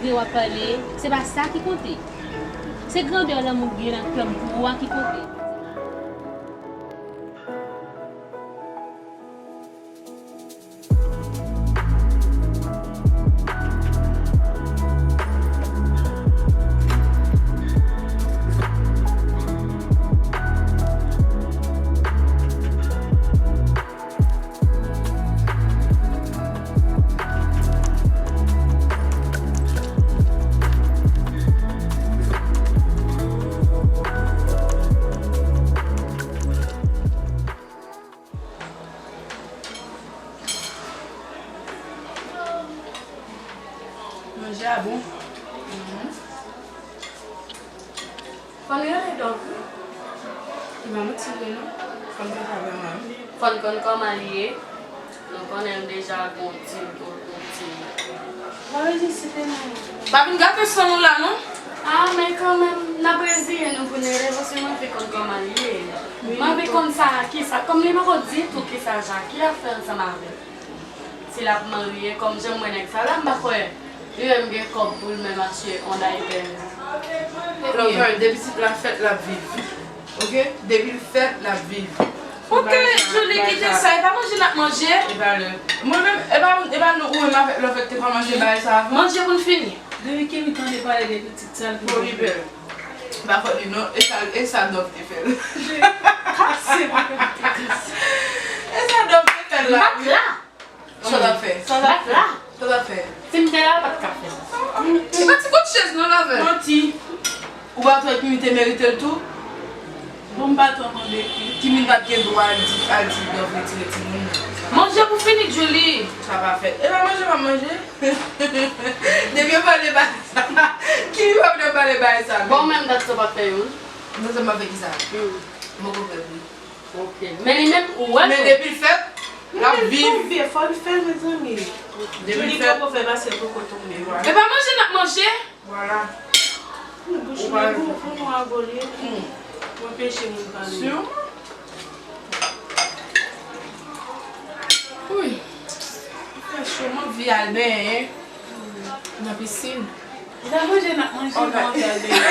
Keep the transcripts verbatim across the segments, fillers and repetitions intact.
Lè w ap pale, se pa sa ki konte. Se grandè lanmou k gen nan kè m pou ou a ki konte. Manje a bon. Fò n rele Dòv wi. Li pa manti vre non. Fò n konn kòman l ye. Nou konnen l deja gon ti, gon, gon ti. Mwen rejistre non. Pa vin gate san nou la non. Ah, men kanmenm, n ap reziye nou pou n rele paske mwen anvi konn kòman l ye. Mwen anvi konn sa, kisa, kòm li poko di tou kisa Jackie ap fè ansanm avè l. Si l ap marye, kòm jan m wè nèg sa la, m pa kwè li menm gen kòb pou l menm achte yon daypè. Lover, depi pitit la fèt, l ap viv. Oke? Depi l fèt, l ap viv. Oke, Julie, kite sa. E pa manje n ap manje. E pa lè. Mwen menm, e pa, e pa nou, ou menm avèk Lover ki te fè manje bagay sa avan. Manje pou n fini. Depi Kenny tande pale de pitit sa, l vin. Bon, li bèl. Pa fòt li non, e sa, e sa Dòv te fè l. Kase mwen, kase. E sa Dòv te fè l la. M ap la. Sa w t ap fè? Sa w t ap fè? Sa w t ap fè? Si m te la, pa t ka fè. Se pa ti kout chèz non, Lover. Manti. Ou pa twè Kimi te merite l tou? Bon, m pa twò konvenki. Kimi pa t gen dwa al di, al di Dòv retire timoun nan. Manje pou fini, Julie. Sa pa fèt. E pa manje, pa manje. Depi yo pale bagay sa. Kimi pa vle pale bagay sa. Bon, menm dat sa w pa t fè youn. Mwen sa m ap fè kisa? Hmm. Mwen konprann wi. Ok. Men li menm, ou wè. Men depi l fèt, l ap viv. Tonbe, fò l fè l, mezanmi. Depi l fèt. Poko fè pase l poko tonbe, vwala. E pa manje n ap manje. Vwala. Bouch mwen gou, pou nou avole. Hmm. Mwen peche moun pale. Sirman. Wi. Fè cho, m anvi al benyen nan pisin. Ou ta manje n ap manje, nou anvi al benyen.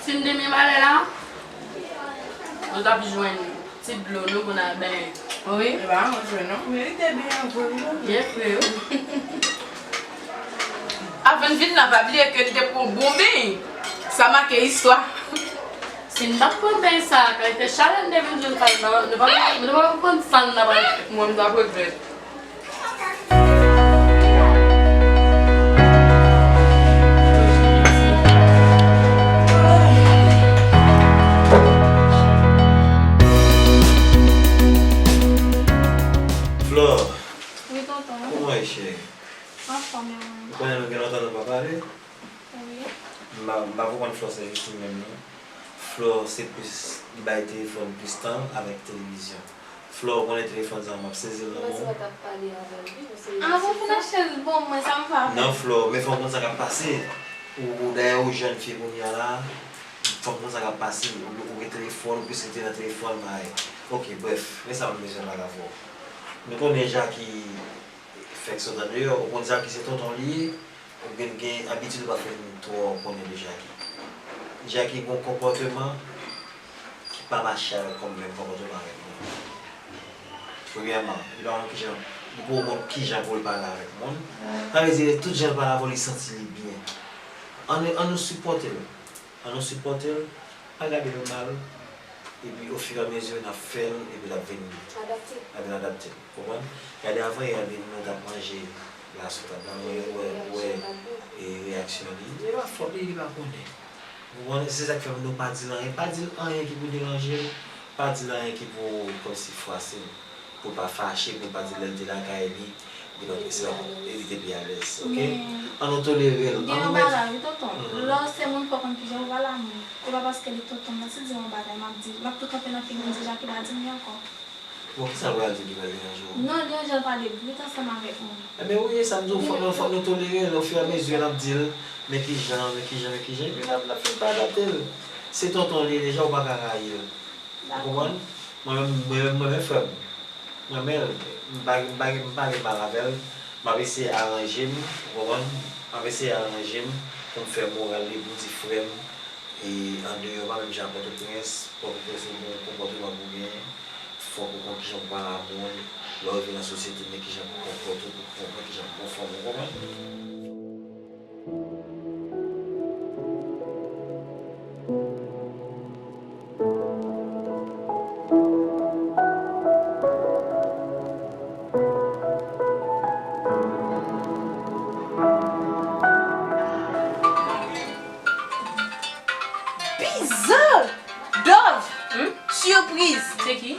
Si m te menm alè la, nou t ap jwenn ti dlo nou pou n al benyen. Wi. E pa anjwe non. Men li te byen vre wi. Byen vre wi. Avan n vin la, pa bliye ke n te pran bon beny. Sa make istwa. Si n pa t pran beny sa, kalite chalè n te vin jwenn sa, nou pa, nou pa konprann sa n t ap fè. Mwen, m t ap regrèt. Flore, wi, tonton. Kòman w ye, cheri? Anfòm, e ou menm? Ou konnen nou gen lontan nou pa pale. Wi. M pa, m pa konprann Flore se jis li menm non. Flore se plis, li bay telefòn plis tan avèk televizyon. Flore, ou konnen telefòn sa a, m ap sezi l nan men w. Mwen se pa t ap pale avè l wi, mwen se... Ah, bon, pou nan chèz, bon, mwen sa m pa fè. Non, Flore, men fò w konn sa k ap pase. Ou, ou, dayè ou jèn fi kounye a la, fò w konn sa k ap pase. Ou, ou gen telefòn, ou plis rete nan telefòn, bay. Ok, brèf, men sa m bezwen pale avè w. Nou konnen Jackie fèk sot andeyò, ou konn Jackie se tonton li ye, ou gen, gen abitid ou pa fin twò konnen de Jackie. Jackie gen yon konpòteman ki pa mache avèk kòm menm konpòteman avèk moun. Premyèman, li pa konn kijan, li poko konn kijan pou l pale avèk moun. Sa vle di, tout jan l pale avè w, li santi li byen. Ann, ann nou sipòte l. Ann nou sipòte l, pa gade l mal, epi ofiramezi n ap fè l, epi l ap vin, adapte. L ap vin adapte l, konprann? Gade avan yè a, nou t ap manje la sou tab la, mwen wè, wè, e, reyaksyon li. E pa fòt li, li pa konnen. Ou konprann? Se sa k fè nou pa di l anyen. Pa di l anyen ki pou deranje l, pa di l anyen ki pou kòmsi fwase l. Pou l pa fache, pou l pa di lè l te lakay li, li pa, se pa, li te pi alèz, oke? Ann nou tolere l, ann nou mèt. Gen yon bagay, wi, tonton. Lè w se moun, fò w konn kijan w pale a moun. E pa paske li tonton m nan, si l di m yon bagay, m ap di, m ap tou kanpe nan figi l, m di, Jackie pa di m li ankò. Bon, kisa l pral di w ki pral deranje w? Non, li yon jan l pale brit ansanm avèk moun. Enben wi, e sa m di w, fòk nou, fòk nou tolere l, ofiramezi n ap di l, men kijan, men kijan, men kijan, epi n ap, n ap fin pa adapte l. Se tonton li ye deja, ou pa ka rayi l. Ou konprann? Mwen menm, mwen menm, mwen menm frè m. Mwen renmen l, m pa, m pa, m pa gen mal avè l. M ap eseye aranje m, ou konprann? M ap eseye aranje m pou m fè moral li, pou m di frè m, e andeyò pa menm jan ak Pòtoprens, Pòtoprens se bon konpòteman pou w genyen, fòk ou konn kijan pou pale a moun, lè w rive nan sosyete, men kijan pou konpòte w, pou konprann kijan pou konfòme w, ou konprann? Bizar! Dove! Hmm? Sipriz! Se ki?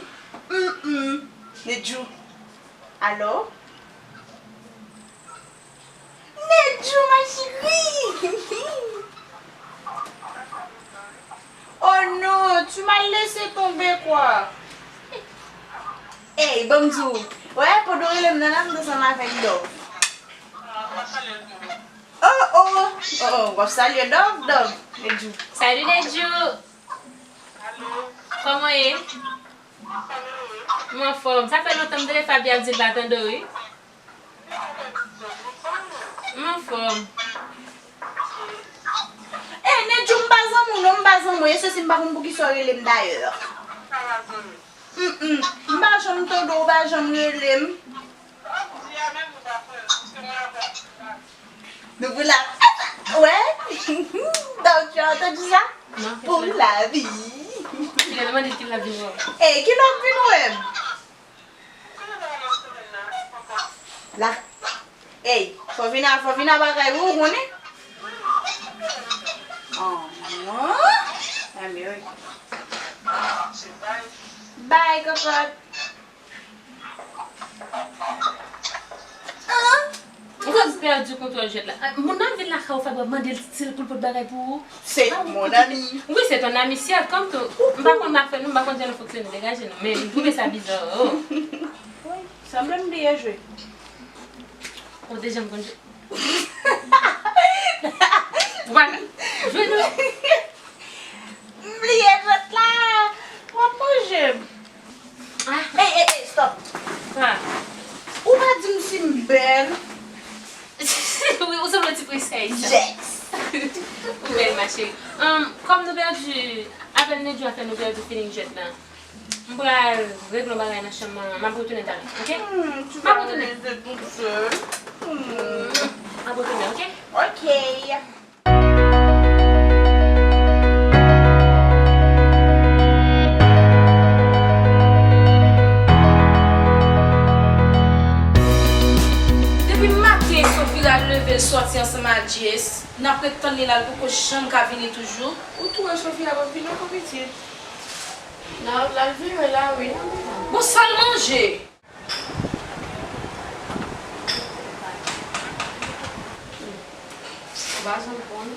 Mm, mm. Nedjou. Alo? Nedjou, ma chérie! Oh non, tu m'as laissé tomber, quoi. Ey, ban m di w. Wè, pandan w rele m nan la, m t ansanm avèk Dove. Oh, oh, oh, oh, w ap salye Dove, Dove, Nedjou. Salut, Nedjou. Kòman w ye? M anfòm. Sa fè lontan m tande Faby ap di l pa tande w, wi. M anfòm. Eh, Nedjou, m pa zanmi w non, m pa zanmi w. E se si m pa konn poukisa w rele m dayè. Mm, mm. M pa janm tande w, ou pa janm rele m. Nou pou la. Wè. Donc, tu as entendu ça? Non, c'est ça. Pour la vie. Finalman, li te la vin wè. Eh, ki lòt vin wè m? La. Ey, fò vin a, fò vin a bagay wi, ou konnen. Oh, non. Anmwey. Bye, kokot. An? Ou konn pèdi kontwòl jwèt la. Ah, moun nan vin lakay ou, Faby, w ap mande l si l pou l pot bagay pou ou. C'est mon ami. Wi, c'est ton ami, certes, comme tout. M pa konn afè nou, m pa konn jan nou fonksyone, degaje nou. Men m twouve sa biza, oh. Wi, sanble m bliye jwe. Ou deja m konn jwe. Ou pa jwe non. M bliye jwèt la. W ap manje m. Ah. Ey, ey, ey, stop. Sa. Ou pa di m si m bèl. Wi, ou sanble yon ti prensès. Yes. Ou bèl, ma chérie. Hum, kòm nou pèdi, apèl Nedjou a fè nou pèdi feeling jwèt la. M pral regle yon bagay nan chanm nan, m ap retounen talè, oke? Hmm, tu vas rester toute seule. Hmm. M ap retounen, oke? Ok. Depi maten, Sophira leve, l sòti ansanm ak Jess. N ap ret tann li la, l poko janm ka vini toujou. Ou tou wè Sophira p ap vini ankò pitit? Non, l al vire la, wi, nan mitan. Bon, sa l manje? Ou pa janm konn.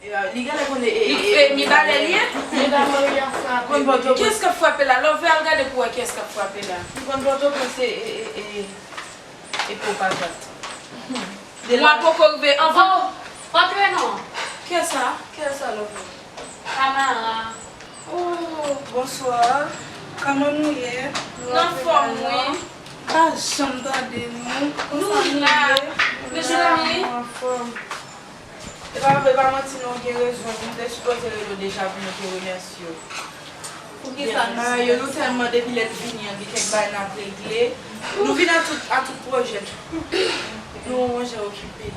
Li genlè konn e, e, e, e, Mibalè li ye? Mibalè li ap frape. Konn Pòtoprens. Kiyès k ap frape la? Love, al gade pou wè kiyès k ap frape la. Li konn Pòtoprens e, e, e, e, e Pòtoprens. Mwen poko rive anvan. Oh, pa plè non. Kiyès sa? Kiyès sa, Love? Tamara. Oh, bonswa. Kòman nou ye? Nou anfòm, wi. Pa janm tande nou. Kòman nou ye? Mezanmi. Nou anfòm. E pa, e pa manti non, w gen rezon. M te sipoze rele w deja pou nou te remèsye w. Poukisa nou? Yo, nou tèlman depi lè n vini an, gen kèk bagay n ap regle. Nou vin a tout, a tout pwojè. Nou on jan okipe.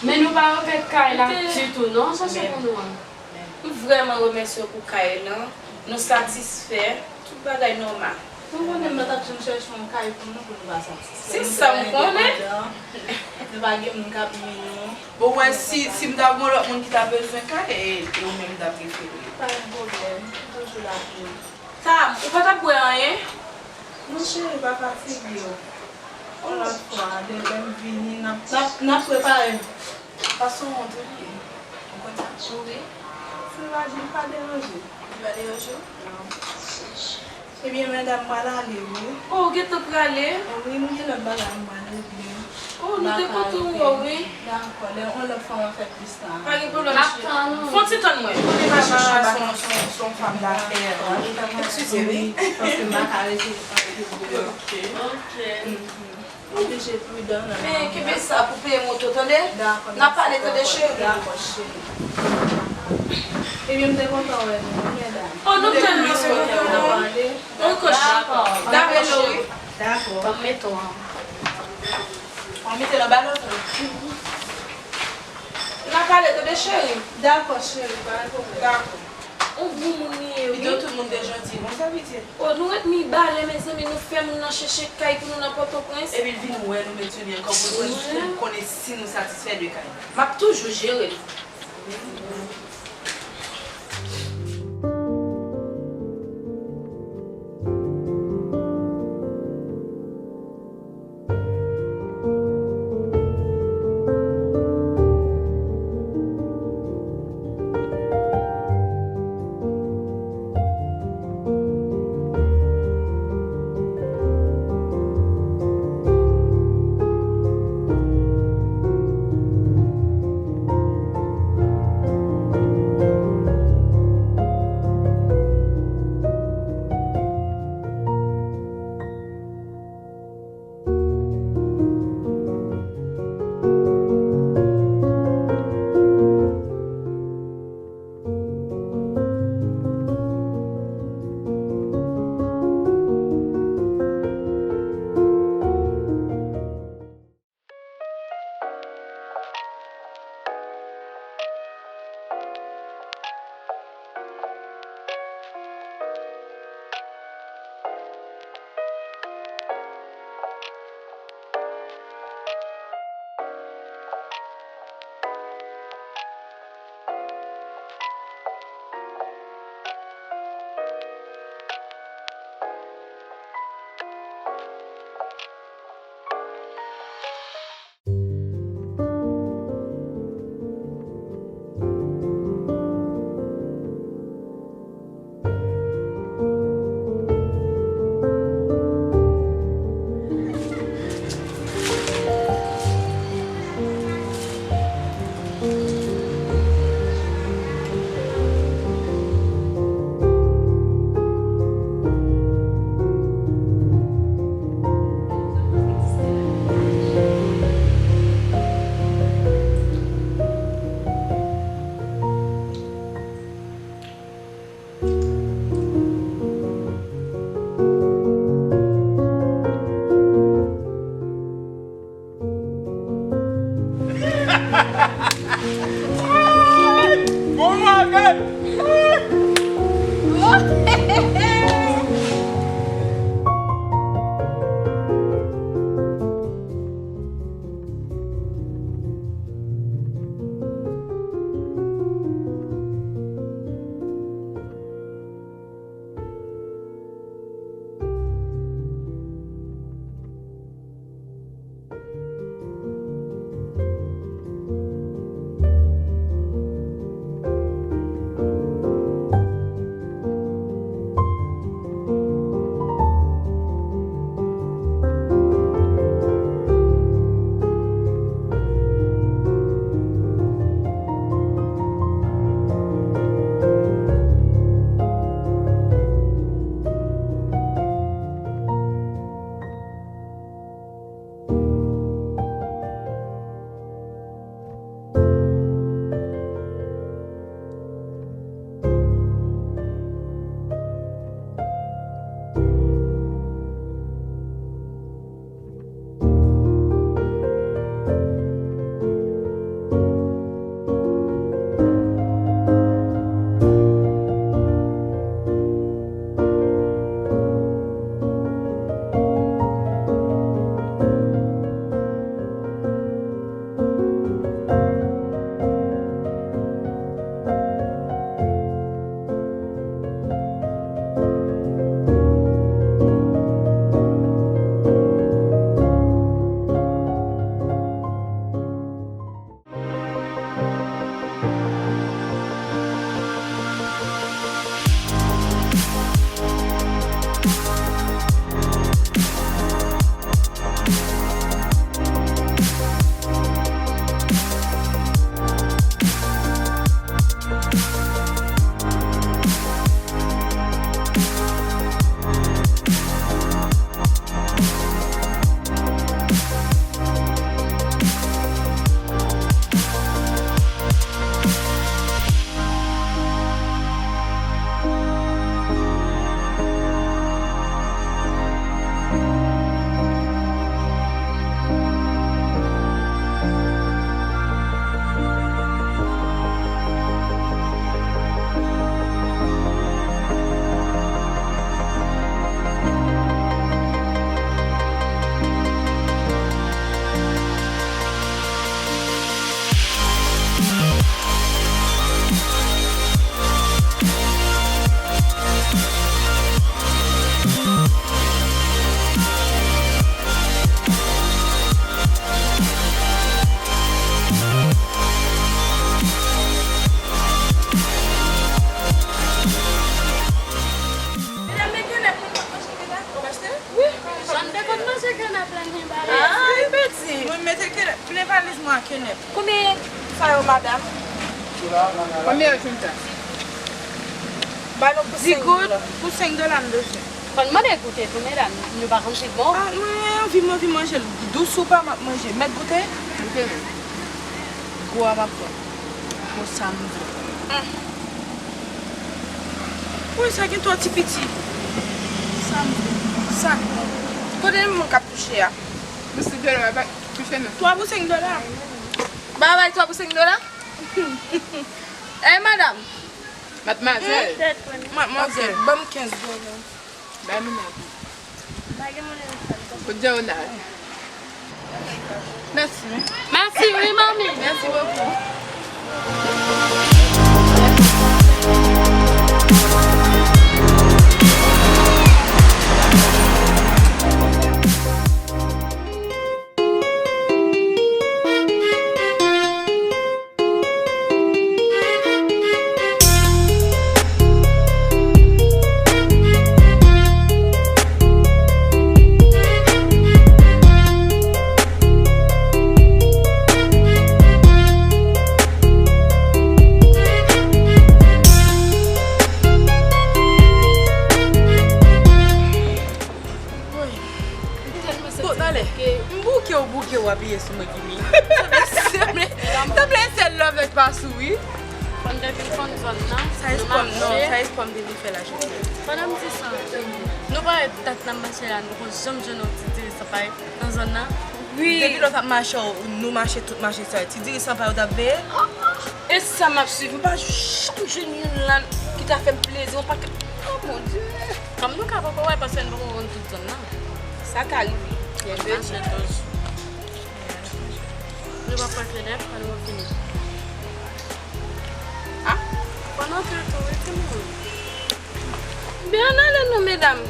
Men nou pa regrèt kay la ditou non, chache pou nou an. M vrèman remèsye w pou kay lan. Nou satisfè. Tout bagay nòmal. Ou konnen m t ap janm chèche yon kay pou nou, pou nou pa satisfè. Se sa m konnen. Nou pa gen moun k ap nwi nou. Bon, wè, si, si m ta gen yon lòt moun ki ta bezwen kay, e, e ou menm m ta prefere. Pa gen pwoblèm. M toujou la pou ou. Tam, ou pa t ap bwè anyen? Non, cheri, pa fatige w. Yon lòt fwa, demen m vini, n ap, n ap, n ap prepare. Fason wont ou ye. Ou konn sa? Wi. Se pa di m pa deranje. Li pa deranje w? Non. Ebyen, medam, m pral ale, wi. Oh, ou gentan prale? Wi, m gen lòt bagay m pral regle. Oh, nou te kontan wè w, wi. Dakò, lè yon lòt fwa w ap fè plis tan. Pa gen pwoblèm, cheri. Fè yon ti tann mwen. Konnen papa se yon, se yon fanm dafè. Eskize, wi. Paske m pa ka rete anpil de. Ok. Ok. Oblije pridan nan. Men kenbe sa pou peye moto, tande? Dakò, n ap pale, tande, cheri? Dakò, cheri. Ebyen, m te kontan wè nou, wi, medam. Oh, nou tèlman kontan wè nou. N ap pale. Dakò, cheri. Dakò, cheri. Dakò. Ban m mete w an. Mwen mete nan balon. N ap pale, tande, cheri? Dakò, cheri, pa gen pwoblèm. Dakò. On gwo moun li ye, wi. Pito tout moun te janti konsa, pitit. Oh, nou ret mi bale, mezanmi, nou fè moun nan chèche kay pou nou nan Pòtoprens. Epi l vin wè nou met sou li ankò pou l konnen si nou satisfè de kay. M ap toujou jere l. Ay, piti. Mwen mete kenèp. Plen valiz mwen a kenèp. Konbyen sa yo, madanm? Konbyen yo, Cynthia? Ba nou pou senk goud. Pou senk dola m bezwen. Fò n mande goute tou, medam. Nou pa konn si bon. Ah, mwen anvi, mwen anvi manje l. Dous ou pa, m ap manje. Mèt goute? Goute. Gwo a m ap pran. Bon, sa m vle. Wi, sa gen twa ti piti. Sa m vle. Sa. Kote moun k ap touche a? Misye Delo, pa touche nou. Twa pou senk dola. Ba bay twa pou senk dola? Eh, madam. Madmwazèl. Madmwazèl. Ok, ban m kenz dola. Ba nou mèt. Kout djawonal. Mèsi. Mèsi wi, manmi. Mèsi bokou. Bon, talè. M bouke w, bouke w apiye sou mwen, Kimi. Tanpri, tanpri, sèl love pa souri. Fò n te vin konn zòn nan. Sa espòm, non, sa espòm te vin fè la jodi. Pandan m di sa, nou pa wè dat n ap mache la, nou poko janm jwenn yon ti diri san pay nan zòn nan. Wi. Depi lè w t ap mache, nou mache tout mache sa. Ti diri san pay ou t ap veye? E sa m ap swiv, m pa janm jwenn youn la ki ta fè m plezi, yon pakèt. Oh, mon Dieu! Kòm nou ka poko wè, paske n poko konn tout zòn nan. Sa ka rive. Byen, byen. Mache toujou. Nou pa pran kenèp, ann nou fini. Ah? Pandan ke tou, wi, timoun. Byen, ann ale non, medam.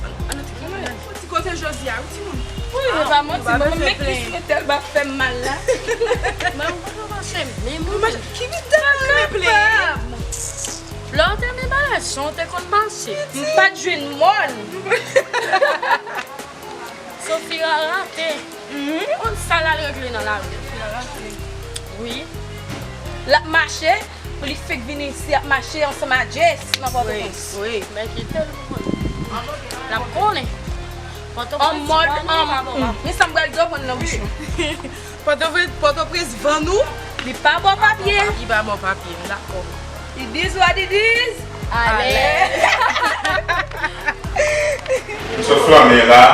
Ann, ann, ann, ann. Ti koze jodi a, wi, timoun. Wi, e pa manti, mwen menm kis mwen tèlman fè m mal la. Mwen, mwen pa mache menm, wi. Ki vit tèlman renmen pleye. Lè w te renmen bagay, jan w te konn mache. M pa t jwenn mòn. Sofira rate. Konn sa l al regle nan lari. Sofira rate. Wi. L ap mache, pou li fenk vini isi, ap mache ansanm a Jess nan Pòtoprens. Wi, wi. Men kite l pou konn. L ap konnen. An mòd, an, men sa m pral di w pran nan bouch mwen. Pòtoprens, Pòtoprens vann ou. Li pa ba w papye. Li pa ba w papye, m dakò. It is what it is. Ale. Misye flanmen la.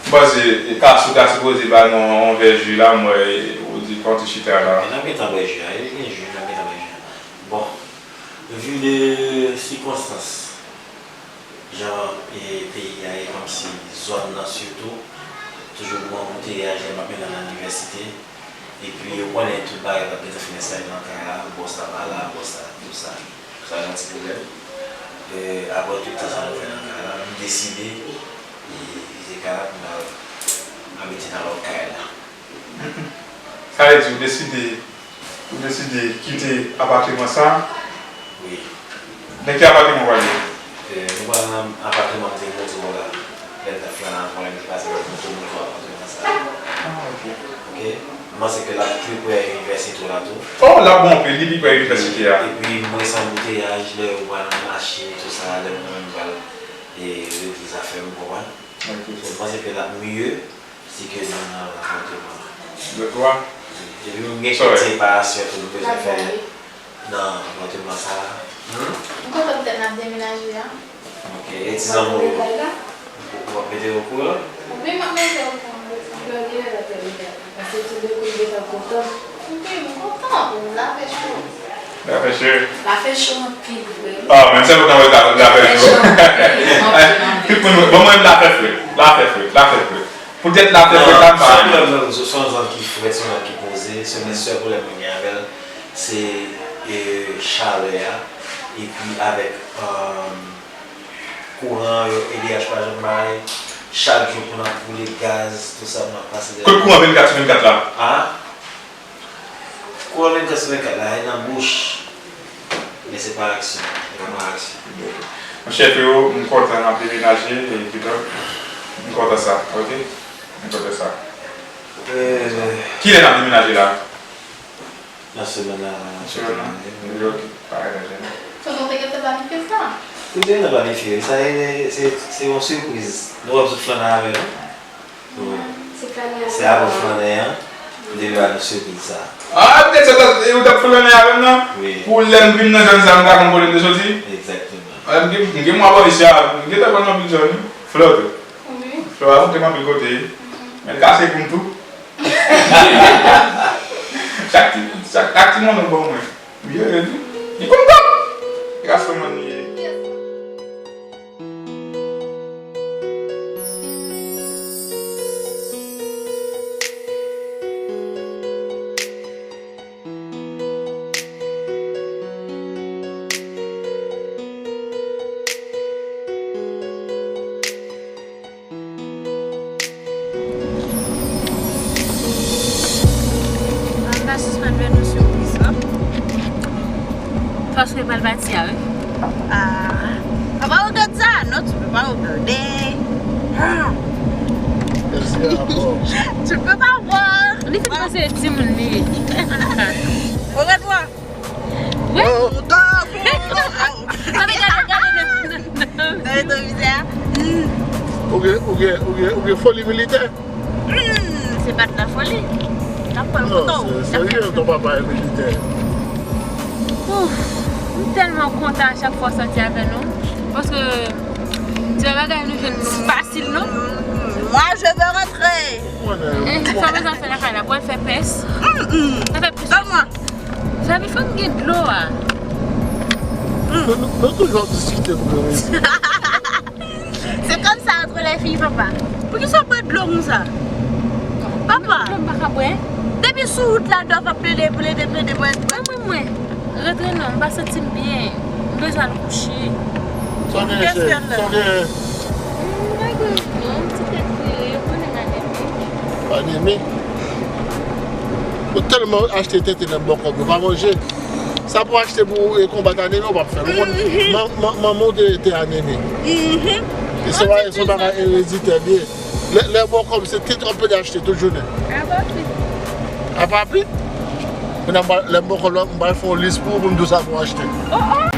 M panse Kasou ta sipoze ba nou yon vè ji la, m wè ou di konn ti chita la. N ap gentan bwè ji a, e gen ji, n ap gentan bwè ji a. Bon, vi de sikonstans, jan, e, peyi a ye, kòmsi zòn nan sitou, toujou gwo anbouteyaj lè m ap mennen nan inivèsite. Epi, ou konnen tout bagay p ap gentan fin enstale nan kay la, bòs la pa la, bòs la, tout sa. Sa yon ti pwoblèm. E, apre tout tan sa nou fè nan kay la, m deside, e, kite kay la pou m al, abite nan lòt kay la. Sa vle di ou deside, ou deside kite apatman sa? Wi. Nan ki apatman w prale? E, nou pral nan apatman m te montre w la. Lè m t ap fè anavwa, m te pase m te montre w apatman sa. Ah, ok. Ok? M panse ke l ap pi pre inivèsite w la tou. Oh, l ap bon anpil, li pi pre inivèsite a. Epi, mwens anbouteyaj, lè ou pral nan mache, tout sa, lè mwen menm m pral, e, regle zafè m, ou konprann? Ok. So, m panse ke l ap miye si ke nou nan apatman an. Lòt bò a? Epi, m gen kèk ti reparasyon tou m bezwen fè nan apatman sa a. Hmm? M kontan poutèt n ap demenaje a. Ok, e ti zanmi w yo? W ap mete yo okouran? Wi, m ap mete yo okouran de sa. Lè w gen lè l ap fè l, paske tou de kou l gentan kontan. Wi, m kontan pou l, l ap fè cho. L ap fè cho? L ap fè cho anpil, vre. Ah, menm se pou kanpe l ap fè cho. L ap fè cho anpil, anpil, anpil. Tout moun, bon, mwen, l ap fè frèt, l ap fè frèt, l ap fè frèt. Poutèt l ap fè frèt la, m pa renmen. Se yon zòn ki frèt, se yon zòn ki poze, se yon sèl pwoblèm mwen gen avè l, se, e, chalè a, epi avèk, e, kouran yo, E D H pa janm bay. Chak jou pou n ap boule gaz, tout sa pou n ap pase dèyè. Kout kouran vennkat sou vennkat la. A? Kouran vennkat sou vennkat la, e nan bouch. Men se pa aksyon. E pa aksyon. Monchè, freo, m kontan n ap demenaje, e kidonk, m kontan sa, ok? Nenpòt sa. Euh, Kilè n ap demenaje la? Nan semèn la, nan semèn la. Yo, pa gen jèn. Tonton te gentan planifye sa? Wi, te gentan planifye. Sa, se, se, se yon sipriz. Nou ap sot flannen avè nou. Se flannen an. Se apre flannen an, m te vle ba nou sipriz sa. Ah, petèt se ou t ap flannen avè m nan? Wi. Pou lè m vin nan zòn sa, m ka konn kote m te soti? Egzakteman. Ah, m gen, m gen mwa bò isi a, m gentan konn anpil zòn, wi. Flò tou. Wi. Flò rakonte m anpil kote. Men l kase pou m tou. Chak ti, chak, chak ti monnen w ban mwen. M jere li. Li konn pap. Li ka fè mwen li ye. An pa sispann fè nou sipriz, non? Paske pral pati a, wi. Ah. Papa, ou tande sa? Non, tu peux pas regarder. Ah. Tu peux pas voir. Li fin panse timoun li. Regarde-moi. Wi. Sa vle gade, gade nan, nan, nan. Nan retwovizè a. Ou gen, ou gen, ou gen, ou gen foli militè? Hmm, se pa t la foli. N ap pran l kouto. Non, se serye, ton papa e militè. Ouf, m tèlman kontan a chak fwa w sòti avè nou. Paske se pa bagay nou jwenn fasil, non. Moi, je veux rentrer. Eh, sa bezwen fè lakay la, pou al fè pès. Mm, mm. Sa fè plis. Donne-moi. Sa vin fè m gen dlo a. Nou, nou, nou toujou ap diskite pou yo rete. C'est comme ça entre les filles, papa. Poukisa w bwè dlo konsa? Papa. Dlo m pa ka bwè. Depi sou wout la, Dòf ap plede, plede, plede, bwè, bwè. Mwen, mwen, mwen. Rantre non, m pa santi m byen. M bezwen al kouche. Sa w genyen, cheri? Sa w genyen? M pa gen non, m ti tèt vire, ou konnen m anemi. Anemi? Ou tèlman achte tenten nan bòkòb, ou pa manje. Sa pou achte pou, e, konbat anemi, ou p ap fè l. Ou konn, man-, man-, manman w te, te anemi. E se pa, se pa bagay ereditè, byen. Lè, lè bòkòb, se tenten w ap plede achte tout jounen. A papi. A papi? Kounye a, m pral, lè m bòkòb la, m pral fè yon lis pou ou, pou m di w sa pou w achte. Oh, oh.